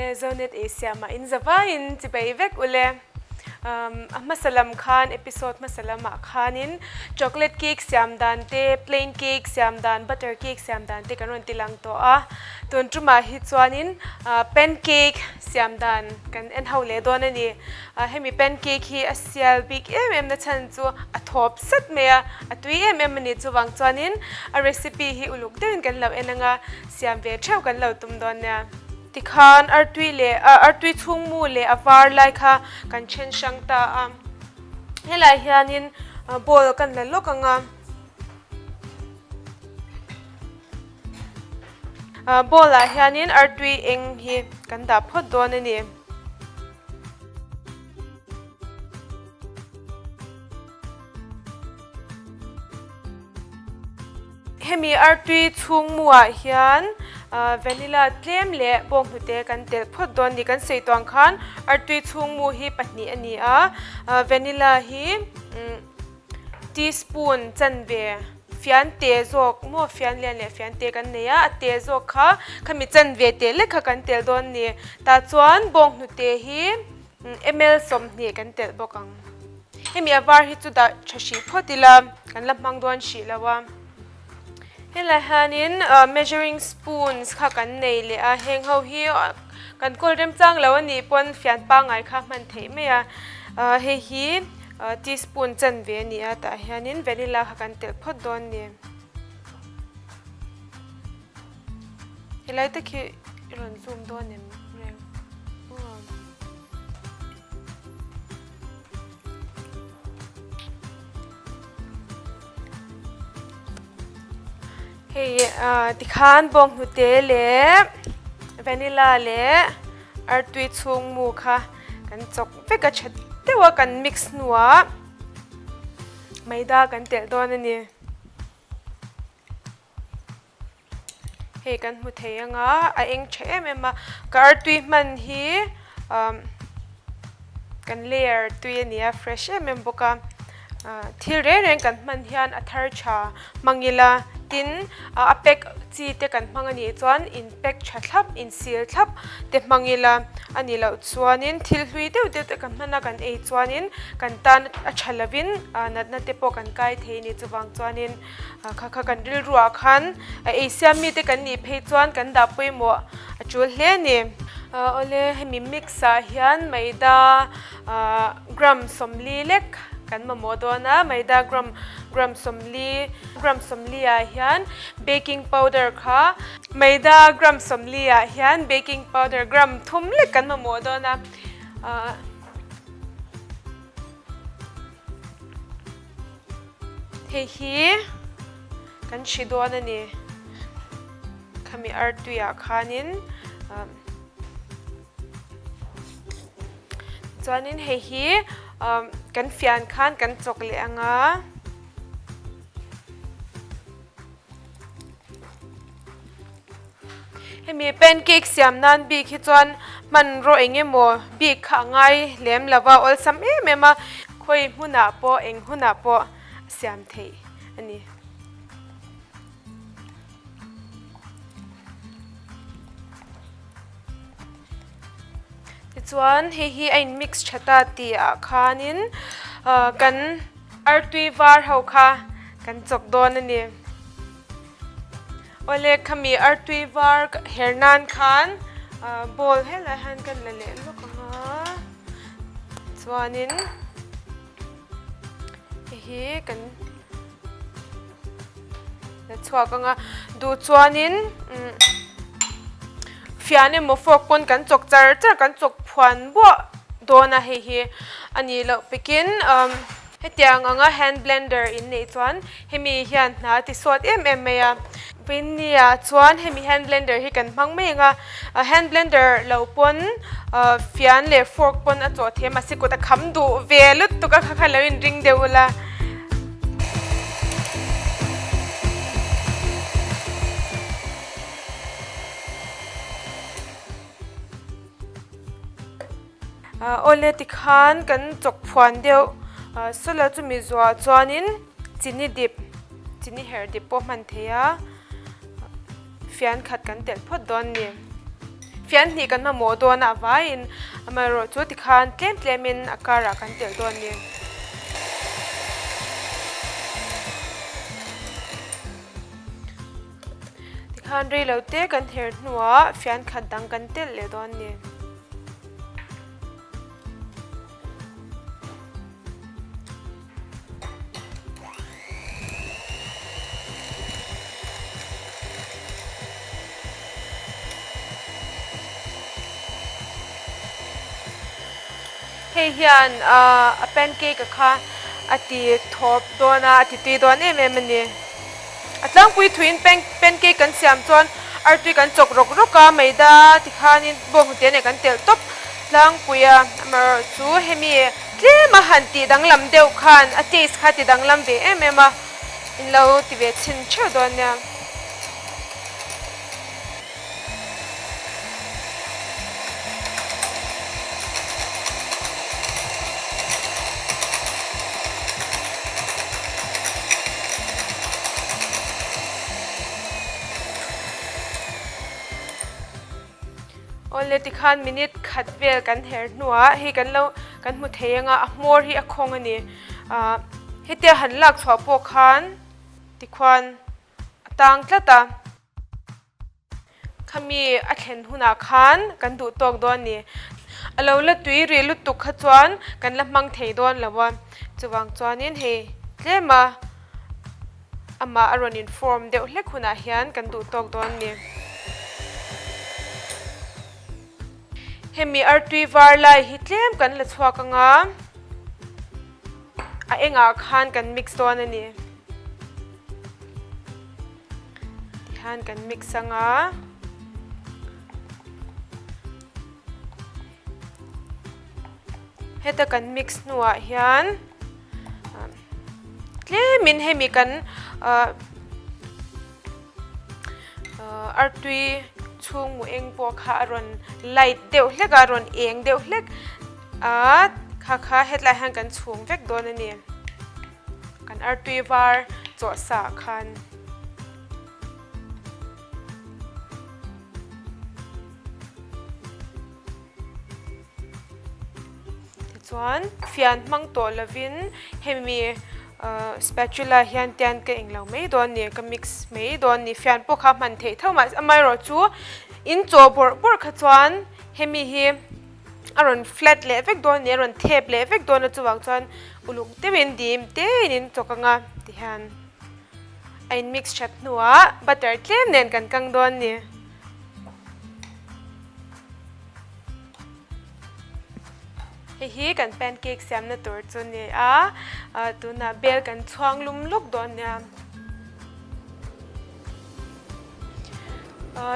Awle, Zonet ei siamah in zavaiin chibei vek ule. A hmasa lam khan, episode hmasa lamah khanin chocolate cake siam dan te, plain cake siam dan, butter cake siam dan te kan rawn ti lang tawh a. Tun tumah hi chuanin pancake siam dan kan en ho leh dawn a ni. Hemi pancake hi a sial bik em em na chhan chu a thawp sat mai a, a tui em em a ni. Chuvang chuanin a recipe hi uluk deuhin kan lo en ang a, siam ve theuh kan lo tum dawn nia. Tikhan artui leh artui chhungmu leh a var lai kha kan then hrang ta a. Helai hianin bowl kan la lawk ang a. Bowl ah hianin artui eng hi kan dah phawt dawn a ni. Hemi artui chhungmu ah hian vanilla tlem leh bawnghnute kan telh phawt dawn ni. Kan sawi tuang khan artui chhungmu hi pahnih a ni a, vanilla hi teaspoon chanve fian te zawk maw fian lian leh fian te kan nei a, a te zawk kha khami chanve te lek kha kan telh dawn ni. Tah chuan bawnghnute hi ml 20 kan telh bawk ang. Hemi a var hi chu dah tha hrih phawt ila kan la hmang dawn hrih lo a. Helai hianin measuring spoons kha kan nei leh a, heng ho hi kan kawl remchang lo a nih pawn fian pangngai kha hman theih mai a. Hei hi teaspoon chanve a ni a, tah hianin vanilla kha kan telh phawt dawn a ni. Helai tak hi i rawn zoom dawn em reng? Hei tikhan bawnghnute leh vanilla leh artui chhung mu kha kan chawk vek a tha deuh a kan mix hnuah maida kan telh dawn a ni. Hei kan hmu thei anga a eng tha em em a, ka artui hman hi umm kan layer tui a ni a fresh em em bawk a, thil reng reng kan hman hian a thar tha hmang ila tin a pack chi te kan hmang a nih chuan in pack tha thlap in seal thlap te hmang ila a nih loh chuanin thil hlui deuh deuh te kan hman a kan ei chuanin kan tan a tha lovin natna te pawh kan kai thei a ni chuvang chuanin. Kha kha kan rilruah khan a ei siam mite kan nih phei chuan kan dah pawimawh a tul hle a ni. Awle hemi mix ah hian maida gram 40 lek kan mamawh dawn a, maida gram gram 40 gram 40 ah hian baking powder kha maida gram 40 ah hian baking powder gram thum lek kan mamawh dawn a. Hei hi kan hri dawn a ni. Khami artuiah khanin chuanin hei hi kan fian khan kan chawk leh ang a. Hemi pancake siam nan bik hi chuan hmanraw eng emaw bik kha a ngai lem lo va, awlsam em em a, khawi hmunah pawh eng hunah pawh a siam theih a ni. Tichuan hei hi a in mix tha ta tih ah khanin kan artui var ho kha kan chawk dawn a ni. Awle khami artui var her nan khan bowl helai hian kan la leh lawk ang a chuanin hei hi kan la chhuak ang a duh chuanin fian emaw fork pawn kan chawk char char kan chawk phuan buah dawn a hei hi a nih loh pekin Hetiang anga hand blender in neih chuan hemi hian hna a ti sawt em em mai a. Vawinia chuan hemi hand blender hi kan hmang mai ang a, hand blender lo pawn fian leh fork pawn a chawh thei a mahse kut a kham duh ve lutuk a kha kha lo in ring deuh ula. Awle tikhan kan chawk phuan deuh sawla chumi zuah chuanin chini dip chini her dip pawh hman thei a fian khat kan telh phawt dawn a ni. Fian hnih kan mamawh dawn a vaiin amaherawh chu tikhan tlem tlemin a karah kan telh dawn a ni. Tikhan rei lo te kan her hnuah fian khat dang kan telh leh dawn a ni. Hei hian a pancake a kha a ti thawp dawn a, a ti tui dawn em em a ni. A tlangpui thuin pancake kan siam chuan artui kan chawk rawk rawk a, maida tikhanin bawnghnute nen kan telh tawp tlangpui a, amaherawhchu hemi Tlem a han tih danglam deuh khan a taste kha ti danglam ve em em a, in lo ti ve chhin theuh dawn nia. Awle tikhan minute khat vel kan her hnuah hei kan lo kan hmu thei anga a hmawr hi a khawng a ni. Ahh hetia han lak chhuah pawh khan tikhuan a tang tlat a. Khami a thlen hunah khan kan duh tawk dawn a ni. A lo la tui rih lutuk kha chuan kan la hmang thei dawn lo a. Chuvang chuanin hei tlem a. Amah a rawn inform deuh hlek hunah hian kan duh tawk dawn a ni. Hemi artui var lai hi tlem kan la chhuak anga a engah khan kan mix dawn a ni. Tihian kan mix anga. Heta kan mix hnuah hian tlemin hemi kan artui chhung mu eng pawh kha a rawn light deuh hlek a, a rawn eng deuh hlek a, kha kha hetlai hian kan chhung vek dawn a ni. Kan artui var chawh sa ah khan. Tichuan fian hmang tawh lovin hemi spatula hian tian ka englo mai dawn ni, ka mix mai dawn ni. Fian pawh kha hman theih tho mah amaherawh chu in chaw bawrh bawrh kha chuan hemi hi a rawn flat leh vek dawn ni, a rawn thep leh vek dawn a chuvang chuan uluk deuhin dim tein in chawk anga tihian a in mix that hnuah butter tlem nen kan kang dawn ni. Hei hi kan pancake siamna tur chu a ni a, tunah bel kan chhuang lum lawk dawn nia.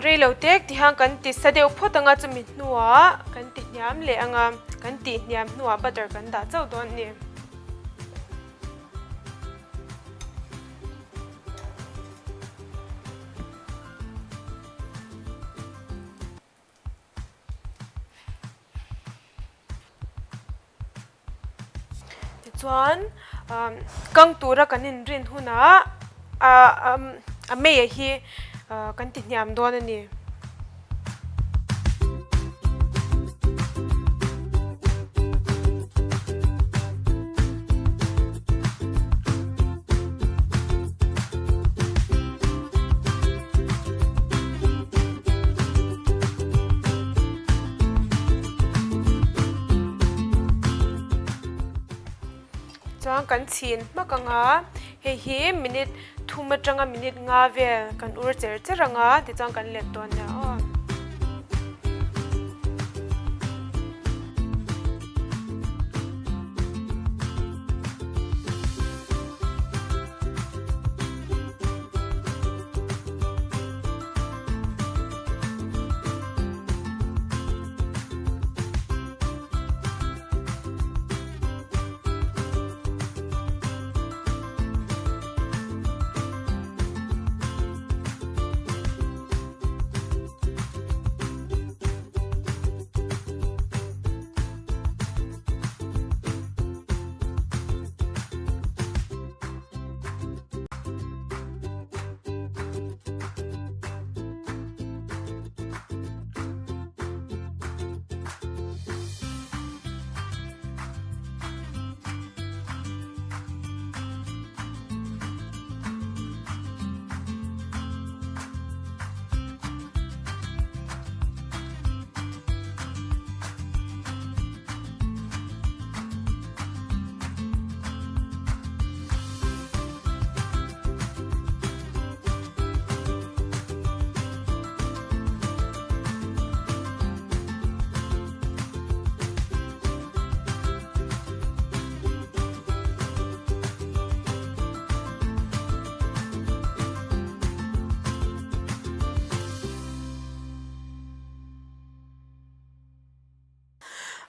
Reilo tek tihian kan ti sa deuh phawt anga chumi hnuah kan ti hniam leh anga kan tih hniam hnuah butter kan dah chauh dawn a ni. Tichuan kang tura kan inrin hunah a mei hi kan ti hniam dawn a ni. Chuan kan chhin hmak anga hei hi minute thum atanga minute nga vel kan ur cher cher anga tichuan kan let dawn nia aw.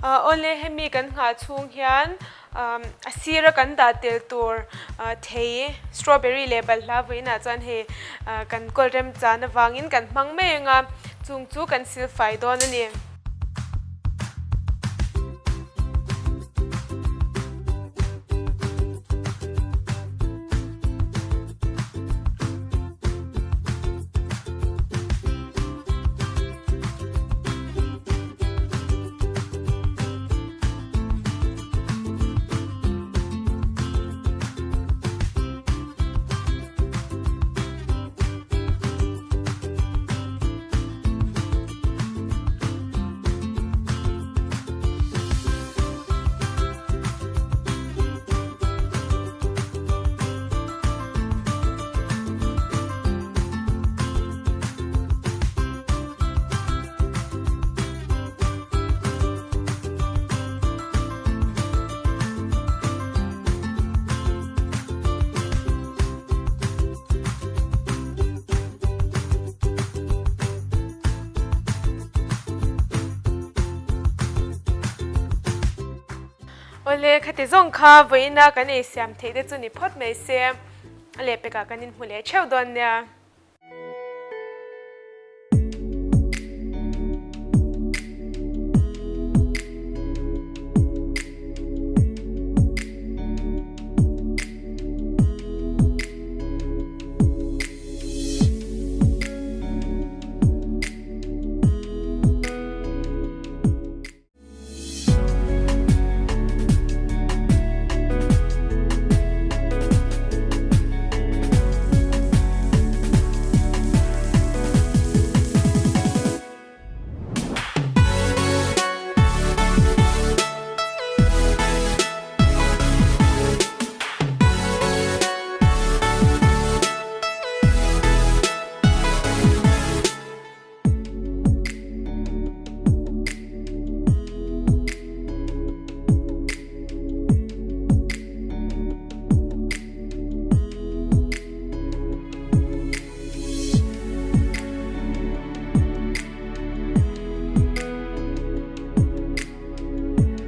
Awle hemi kan nghah chhung hian a sira kan dah tel tur thei strawberry leh balhla vawiinah chuan hei kan kawl remchan avangin kan hmang mai ang a, chung chu kan silfai dawn a ni. Awle, khati zawng kha vawiina kan ei siam theih te chu ni phawt mai se, a lehpekah kan inhmu leh theuh dawn nia.